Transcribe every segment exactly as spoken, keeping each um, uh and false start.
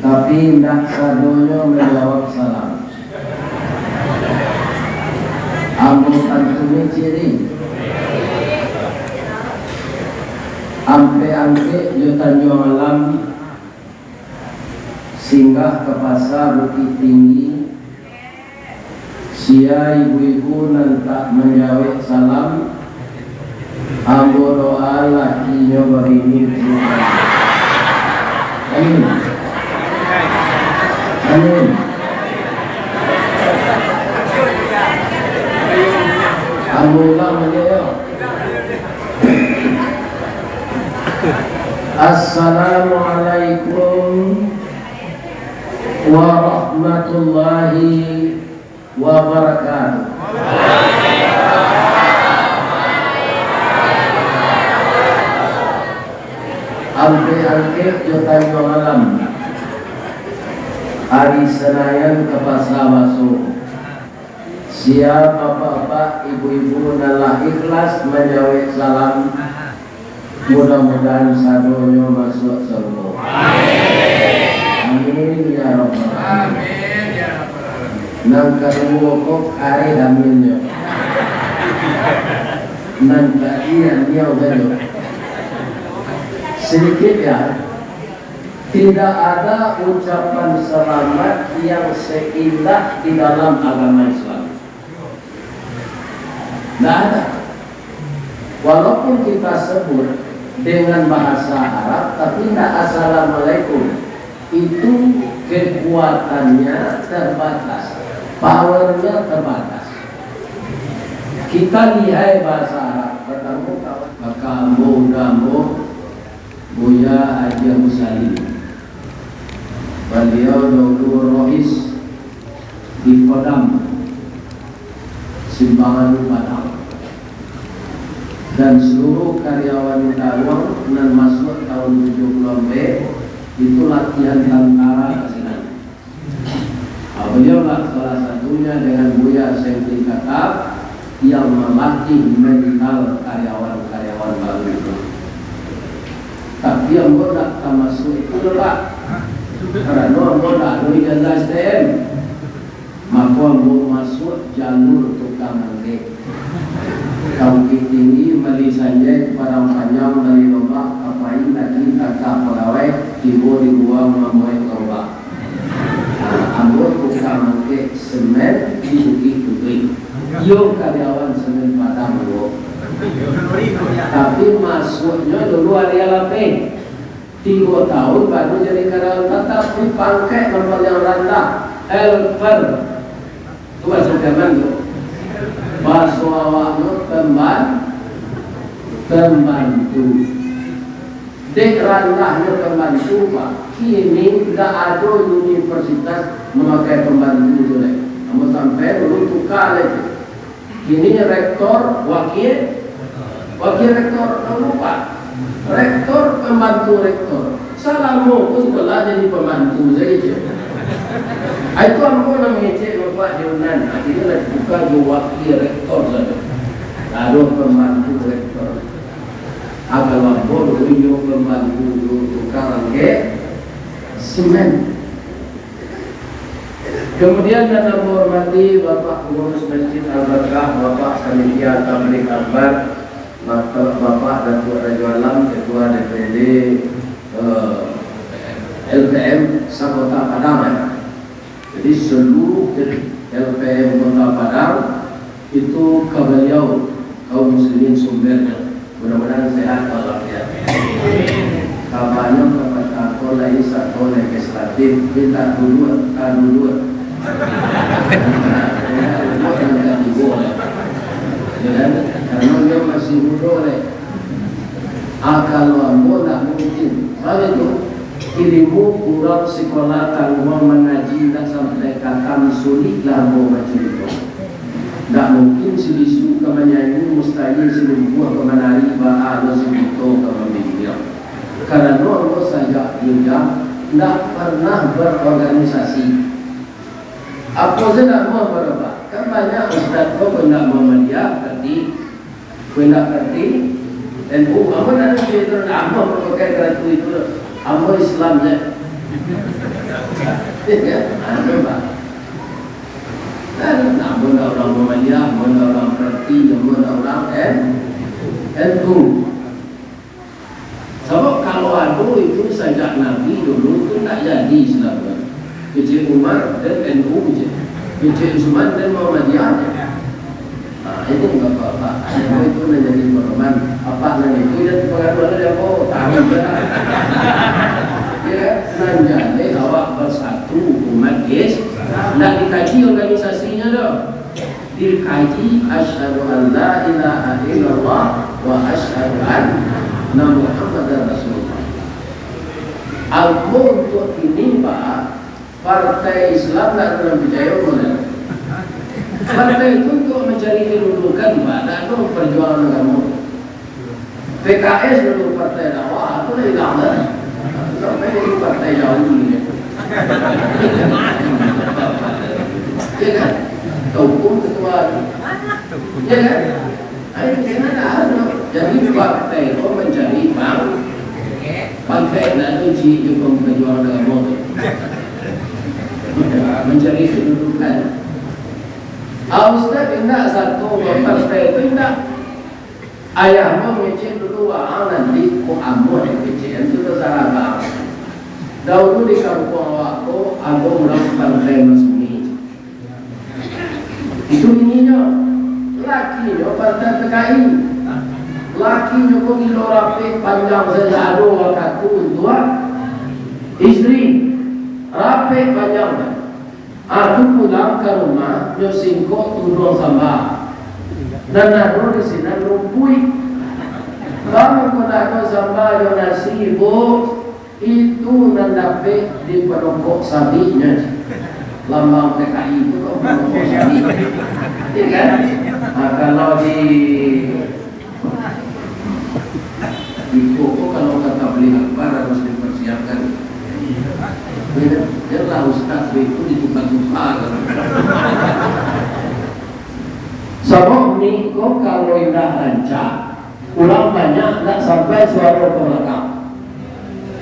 Tapi indak sadonyo manjawab salam. Ambo tantu ni ciri. Ampek Angkek jo Tanjuang Alam singgah ka pasa Bukik Tinggi. Sia ibu-ibu nan tak manjawek salam, ambo doa lakinyo babini. Amin. Amin. Ambo ulang baliak yo. Assalamualaikum warahmatullahi wabarakatuh. Ampek Angkek jo Tanjuang Alam, ari Senayan ka Pasa Baso. Sia bapak-bapak, ibu-ibu nan lah ikhlas manjawek salam, mudah-mudahan sadonyo masuak sarugo. Amin, ya Rabbal Alamin. Nan kaduo ko kareh aminnyo. Nan tadi aniau sajo. Sedikit ya. Tidak ada ucapan selamat yang seindah di dalam agama Islam. Tidak ada. Walaupun kita sebut dengan bahasa Arab, tapi tidak assalamualaikum. Itu kekuatannya terbatas, powernya terbatas. Kita lihai bahasa Arab, pertama kawan, maka ambo udah ambo Buya Haji Abu Salim. Baliau dahulu rois di Kodam, Simpang Anu Padang. Dan seluruh karyawan Taruang nan masuk tahun tujuh puluh ampek, itu latihan tantara ka sinan. Ah, beliaulah salah satunya dengan Buya Saiful Katab yang melatih mental karyawan-karyawan baru itu. Tapi ambo ndak tamasuak itu doh, Pak. Karano ambo ndak ado ijazah S T M. Mako ambo masuak jalur tukang angkek. Ka Bukik Tinggi, Malisanjai, Padang Panjang, Bali Lombak, ka Pain, Daki, Taka, Pagawai, tibo di Guang, mamuek garobak. Nah, ambo tukang angkek semen di Bukik Tutuik. Iyo karyawan Semen Padang juo. Tapi masuaknyo dulu ari alapeh. Tigo tahun baru jadi karyawan tatap, di pangkek nan paliang randah, helper. Tu bahaso Piaman tu. Bahaso awaknyo pemban-, pembantu. Dek randahnyo pembantu, Pak. Kini ndak ado universitas mamakai pembantu tu lai. Namun sampai dulu tukar lai tu. Kini rektor, wakil, wakil rektor, tahu lupa. Rektor, pembantu rektor. Salamo ko sakolah jadi pembantu sajo. Ah, itu ambo nan mangecek bapak di Unan. Akhirnyo lah dibuka jo wakil rektor sajo. Lalu pembantu rektor. Ah, kalau ambo dulu inyo pembantu tu tukang angkek semen. Kemudian nan ambo hormati Bapak Pengurus Masjid Al-Barkah, Bapak Panitia Tabligh Akbar, Bapak, Bapak Datuk Rajo Alam, Ketua D P D, eh, L P M se-Kota Padang, ya. Jadi seluruh L P M Kota Padang itu ka baliau, kaum muslimin sumbernya. Mudah-mudahan sehat walafiat. Kabanyo kapatah ko lai sato legislatif, mintak duduak, ka duduak. Mintak duduak, mintak tibo. Ya kan? Karena dia masih muda, leh. Ah, kalau ambo ndak mungkin. Baitu, ilmu kurang sikolah tangguang mangaji ndak sampai katam, suliklah ambo bacurito. Ndak mungkin si bisu ka manyanyi, mustahil si lumpuah ka manari, baa lo si buto ka mambimbiang. Karano ambo sajak bujang ndak parnah berorganisasi. Apo se ndak mau baroba? Kan banyak ustaz ko pun ndak mau mandiak, tapi Kau indak ngarti? N U, ambo ndak ngarti itu, ambo pakai karatu itu, ambo Islam je. Ya, anu, Pak. Kan, amun urang Muhammadiyah, amun urang P R T I, amun urang N-, N U. Sabab kalau ado itu sajak Nabi dulu tu ndak jadi Islam kan. Kecek Umar dan N U je. Kecek Usman dan Muhammadiyah je. Nah, itu enggak apa-apa. Itu, itu nan jadi pedoman. Apa nan itu yang pengaruh ada dia, oh, tahu je lah. Ya, nan jadi awak bersatu umat Islam. Ndak dikaji organisasinya doh. Dikaji, "Asyhadu an la ilaha illallah wa asyhadu anna Muhammadar Rasulullah." Ambo untuak kini, Pak, Partai Islam ndak pernah picayo, mana? Partai itu untuak mancari kedudukan, Pak, ndak ado perjuangan agamo. P K S dulu partai dakwah, tu lah ilang dah. Sampai jadi partai Yahudi ni. Ya kan? Hukum ketua. Ya kan? Ayo, kena dah, anu. Jadi partai ko mancari bang, pakai nak uji jo pemperjuangan agamo tu. Mancari kedudukan. Ah, Ustaz, indak satu partai tu indak. Ayah mah ngecek dulu, ah, nanti ko amuah dikecek, itu terserah bang. Dahulu di kampuang awak ko, ado urang partai Masyumi. Itu bininyo, lakinyo partai P K I. Lakinyo ko gilo rapek panjang, sado wakatu untuak istri. Rapek panjang. Aku pulang ka rumah, nyo singkok tuduang samba. Nan ado di sinan lumpuik. Bang, ko ndak ado samba jo nasi, Bu. Itu nan dapek di panokok sabiknyo. Lambang P K I itu kan panokok sabik. Iya kan? Nah, kalau di Iko ko kalau ka tabligh akbar harus dipersiapkan. Bialah ustaz itu ditukar-tukar. Sabab mik ko kalau indak rancak, urang banyak ndak sampai suaro ka balakang.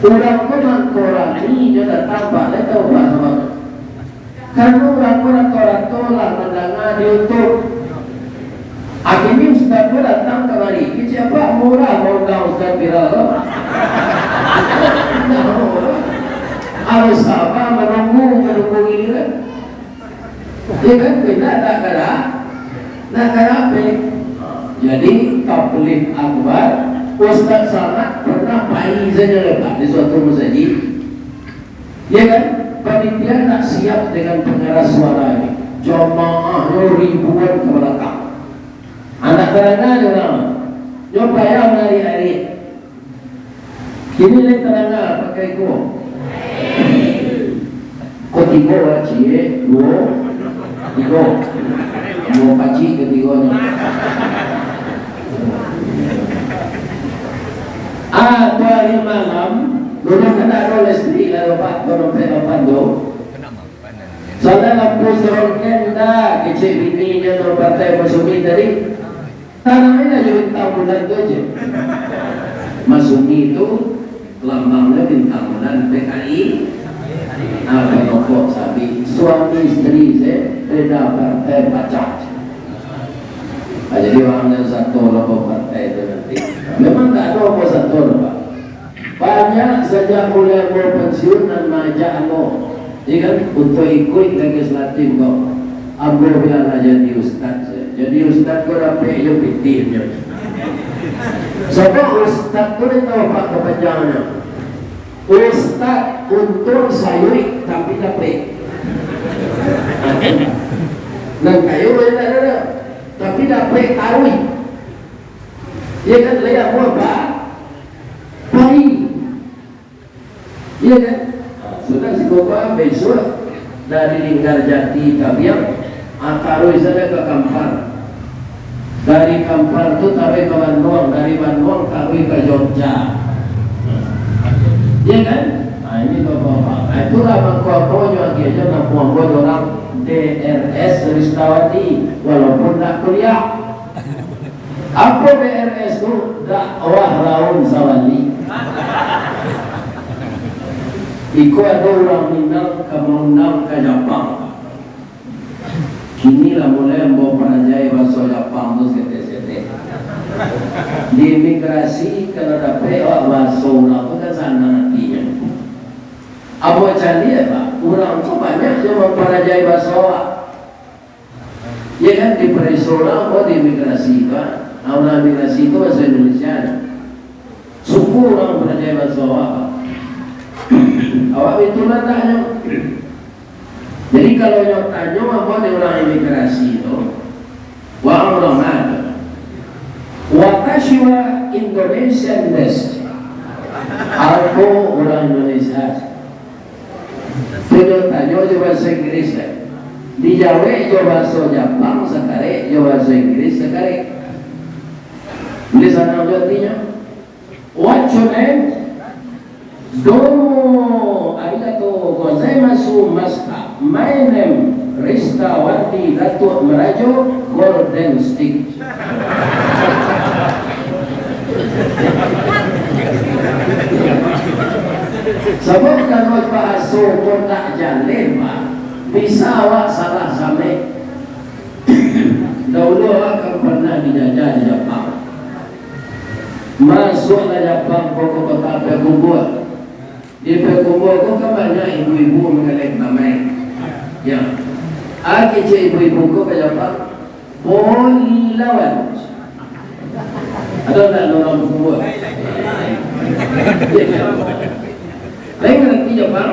Urang ko mangkorani jo datang bak lai tau bak sabab. Karano urang ko rato-rato lah mandanga di YouTube. Akhirnyo ustaz ko datang kamari. Kecek apak murah maundang ustaz viral ko. Nah, murah. Harus saba manunggu, manunggu giliran. Ya kan? Beda tak karak? Nah, karak apa? Jadi, tabligh akbar, Ustaz Samad pernah pai sajo lepas di suatu masajid. Ya kan? Panitia ndak siap dengan pengeras suara ni. Jamaahnyo ribuan ka balakang. Anak taranga dek urang. Nyo payah maariak-ariak. Kini lai taranga pakai ko. Ko tigo lah, ciek, duo, tigo. Duo pacik katigonyo. Ah, tu hari malam, dulu kan ado listrik lah, Pak, dompet lapan tu. Soalnyo lampu serongkeng dah, kecek bini je tu, partai Masyumi tadi. Tanang aja bintang bulan tu je. Masyumi tu lambangnyo bintang bulan P K I. Ah, panokok sabik. Suami isteri se beda partai pacah. Ah, jadi urang nan sato lah partai tu nanti. Memang tak ado apo sato lah, Pak. Banyak sajak mulai ambo pensiun nan maajak ambo, ya kan, untuak ikuik legislatif ko. Ambo bialah jadi ustaz sajo. Jadi ustaz ko dapek jo pitih nyo. Sabab ustaz ko lai tau apak kapanjangnyo. Ustaz untuang sayuik tapi dapek. Nan kayo banyak ado, tapi dapek taruih. Iya kan, lai amuah ba-, pai. Iya kan? Nah, sudah si Kokoa besok dari Linggar Jati tabiang, ah, taruih sajo ka Kampar. Dari Kampar tu taruih ka Banduang, dari Banduang taruih ka Jogja. Iya kan? Nah, ini bapak-bapak. Nah, itulah mangko ambo nyo agiah jo namuah ambo jo urang D R S Ristawati, walaupun ndak kuliah. Apo B R S tu? Dakwah Raun Sawali. Iko ado urang Minang ka maundang ka Japang. Kini lah mulai ambo parajai baso Japang tu saketek-saketek. Di imigrasi, kalau dapek awak baso urang tu kan sanang atinyo. Ambo caliak, Pak, urang tu banyak jo mamparajai baso awak. Ya kan, dipareso urang, oh, di imigrasi, Pak. Nah, urang imigrasi tu baso Indonesia. Suku urang parajai baso awak, Pak. Awak itu lataknyo. Jadi, kalau nyo tanyo ambo di urang imigrasi tu, wah, urang mana? Watashi wa Indonesian desu. Aku urang Indonesia. Sudah tanyo jo baso Inggris, kan? Dijawek jo baso Japang sakarek, jo baso Inggris sakarek. Jadi sanang jo artinyo. What's your name? Domo arigato gozaimasu mashita. My name Rista Wandi Datuak Marajo Golden Stick. Sabab kalau bahaso ko ndak jaleh, Pak, bisa awak salah samek. Dahulu awak kan pernah dijajah di Japang. Masuaklah Japang ko ka kota Payakumbuah. Di Payakumbuah ko kan banyak ibu-ibu manggaleh bamai. Ya. A kecek ibu-ibu ko ka Japang, boli lawan. Ado ndak urang Payakumbuah? Lain ngarati Japang?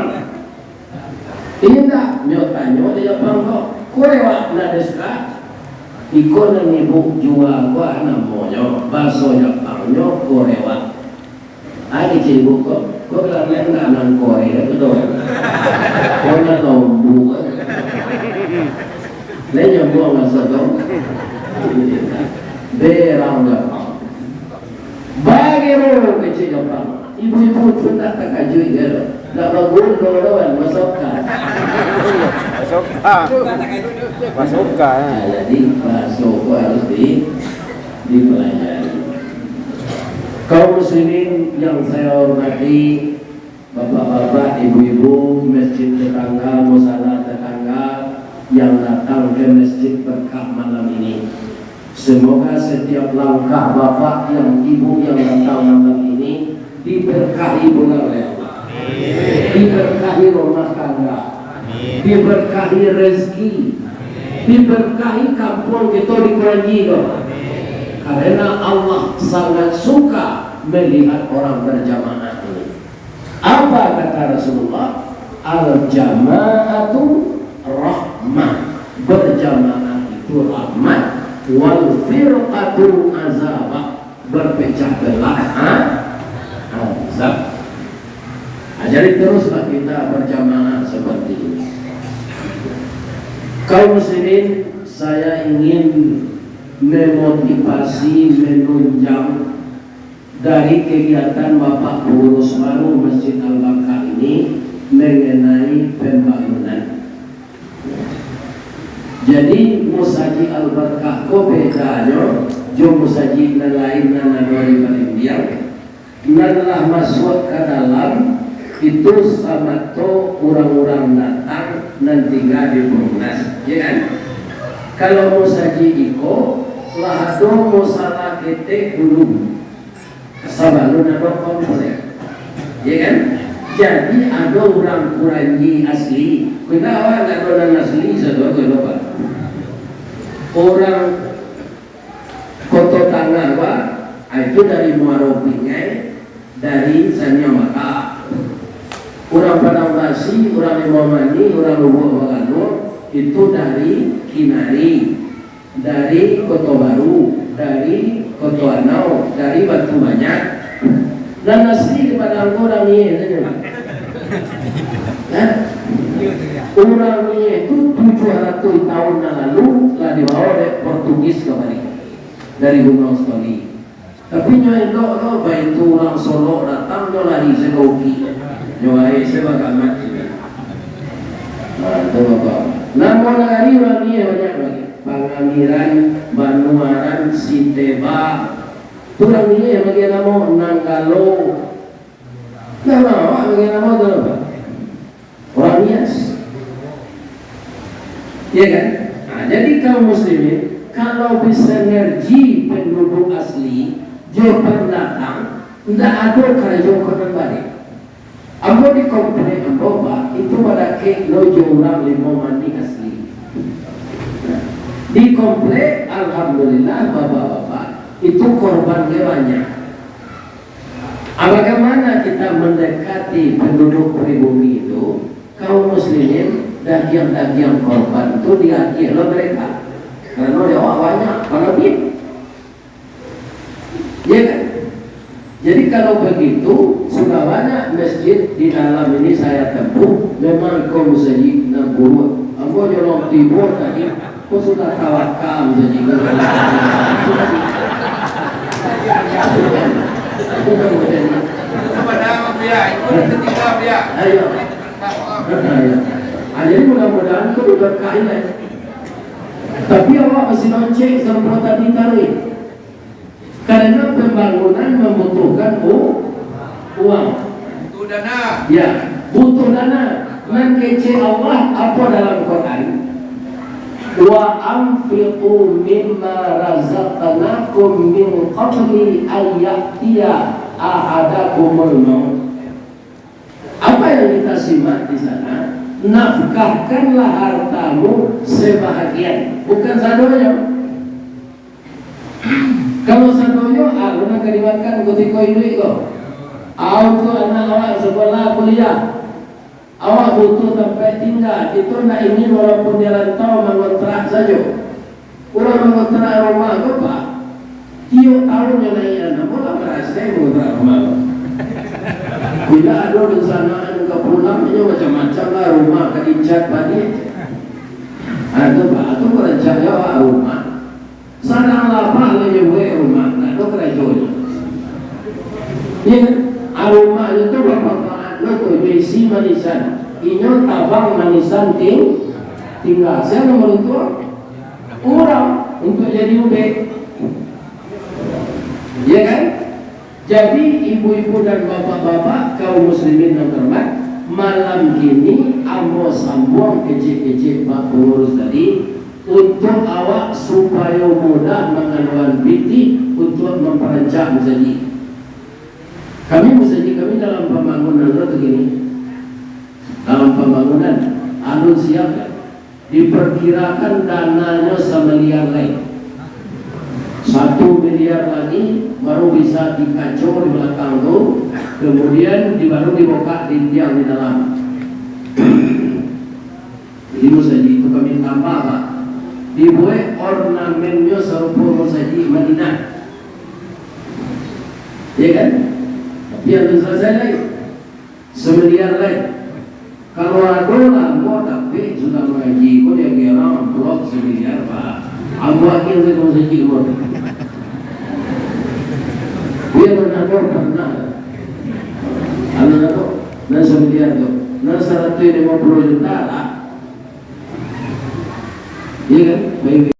Indak, nyo tanyo di Japang ko, "Korewa nan desu ka?" Iko nan ibu jua ko namonyo, baso Japangnyo korewa. Ai, kecek ibu ko, ko bilang lain ndak nan kore tu doh. Ko nan lombu. Lain nyambung baso tu. Berang Japang. Bagero kecek Japang. Ibu-ibu tu tak takajuik je tu. Nak bagundo lawan basoka. Basoka. Basoka, eh. Nah, jadi baso ko harus di, dipelajari. Kaum muslimin yang saya hormati, bapak-bapak, ibu-ibu, masjid tetangga, musala tetangga yang datang ke Masjid Berkah malam ini. Semoga setiap langkah bapak yang ibu yang datang malam ini diberkahi pula oleh Allah. Diberkahi rumah tangga. Diberkahi rezeki. Diberkahi kampung kita di Kranji tu. Karena Allah sangat suka melihat orang berjamaah ini. Apa kata Rasulullah? "Al-jama'atu rahmah." Berjamaah itu rahmat. "Wal firqatu azab." Berpecah belah, ha? Azab. Nah, jadi teruslah kita berjamaah seperti ini. Kaum muslimin, saya ingin memotivasi, menunjang dari kegiatan Bapak Pengurus baru Masjid Al-Barkah ini mengenai pembangunan. Jadi, Musajik Al-Barkah ko bedanyo jo musajik nan lain nan ado di Balimbiang, nan lah masuak ka dalam, itu samato urang-urang datang nan tingga di Perumnas, ya kan? Kalau musajik iko, lah ado musala ketek dulu. Sabalun ado komplek. Ya kan? Jadi, ado urang Kuranji asli. Kok indak awak ndak ado nan asli, sado tu ado, Pak. Urang Koto Tangah, Pak, ah, itu dari Muaro Pingai, dari Saniang Maka. Urang Padang Basi, urang Limau Manih, urang Lubuak Bagalur, itu dari Kinari. Dari Koto Baru, dari Koto Anau, dari Batu Banyak. Nan asli di Padang ko urang Mie sajo. Nah, urang Mie tu tujuah ratuih tahun nan lalu lah dibawa dek Portugis ka Bali dari Gunung Stoli. Tapi nyo elok lo, baitu urang Solok datang, nyo lari se ka Uki. Nyo ae se bagamat se. Nah, itu bapak. Namo nagari urang Mie banyak lagi. Panganiran, Banuaran, Siteba. Tu urang Mie bagi namo Nanggalo. Nah, nah, awak bagi namo tu apa? Ya kan? Nah, jadi kaum muslimin, kalau bisinergi penduduk asli jo pendatang, ndak ado karajo ko nan baliak. Ambo di komplek ambo, Pak, itu badakek lo jo urang Limau Manih asli. Di komplek, alhamdulillah, bapak-bapak, itu korban ge banyak. Ah, bagaimana kita mendekati penduduk pribumi itu? Kaum muslimin, dagiang-dagiang korban tu diagiah lo mereka. Karena dia awak banyak, balebih. Ya kan? Jadi, kalau begitu, sudah banyak masjid di dalam ini saya tempuh, memang iko musajik nan buruak. Ambo nyolong tibo tadi, ko sudah tawakal musajik. Bukan musajik. Ayo. Ayo. Ah, jadi, mudah-mudahan tu diberkahi, ya. Tapi awak masih lonceng sampai tadi tarik. Karena pembangunan membutuhkan u-, uang. Butuh dana. Ya, butuh dana. Nan kecek Allah apo dalam Quran? "Wa anfiqu mimma razaqnakum min qabli an ya'tiya ahadakumul maut." Apa yang kita simak di sana? "Nafkahkanlah hartamu sebahagian." Bukan sadonyo. Kalau sadonyo, ah, urang ka dimakan kutiko iduik ko. Ah, untuak anak awak sekolah, kuliah. Awak butuh tampek tingga. Kito ndak ingin walaupun di rantau mangontrak sajo. Urang mangontrak rumah ko, Pak, tiok tahun nyo naiak, namo lah barasai mangontrak rumah ko. Bila ado rencana ka pulang, inyo macam-macam lah, rumah ka dicat baliak. Ah, tu, Pak, tu rancak jo awak rumah. Sadang lapah lai nyo buek rumah, ndak ado karajonyo. Iyo kan? Ah, rumah nyo tu bamanfaat lo tu, nyo isi manisan. Inyo tabang manisan ting-, tingga. Sia nan maruntuang? Urang, untuak jadi ubek. Iyo kan? Jadi, ibu-ibu dan bapak-bapak, kaum muslimin yang terhormat, malam kini ambo sambuang kecek-kecek Pak Pangurus tadi, untuak awak supayo mudah mangaluan pitih untuak mamparancak musajik. Kami, musajik kami dalam pambangunan tu kini, dalam pambangunan, alun siap kan? Diperkirakan dananyo samiliar lai. Satu miliar lagi baru bisa dikaco di balakang tu, kemudian di, baru dibukak dindiang di dalam. Jadi, musajik tu kami tambah, Pak. Dibuek ornamennyo sarupo musajik Madinah. Ya kan? Tapi alun salasai lai. Samiliar lai. Kalau ado lah, ambo dapek sudah mangaji ko, diagiah urang amplop samiliar, Pak. Ambo agiah sajo musajik ambo. Iyo, nan ado pernah. Anu ado, nan samiliar tu. Nan saratuih limo puluah juta lah. Iyo kan? Baik.